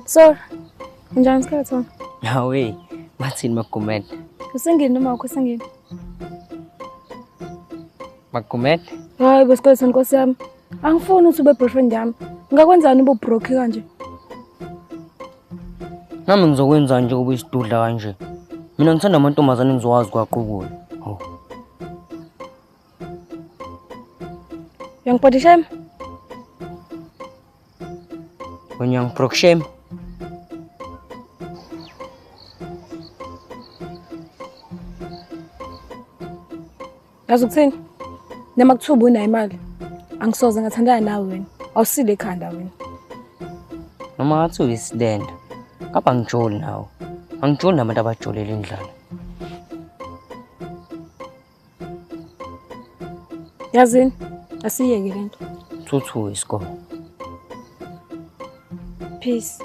So, njani Skeleton? Hawe, bathini Magumede? Usengini noma awukho sengini? Magumede? Hayi bo Skeleton nkosi yami. Angifuni ukuthi ube boyfriend yami. Ngakwenzani ube broke kanje? Nami ngizokwenzani nje kube isidudla kanje? Mina ngithanda amantombazane engizowazi kwaqukula. Oh. Uyangibody shame? Wena uyangi-broke shame? Yazi ukuthini? Noma kuthiwa ubunayo imali, angisoze ngathandana nawe wena. Awusile ekhanda wena. Noma ngathi uyisilenda. Ngapha angijoli nawe. Angijoli nabantu abajolela indlala. Yazini, asiyeke lento. Thuthu isikole. Peace.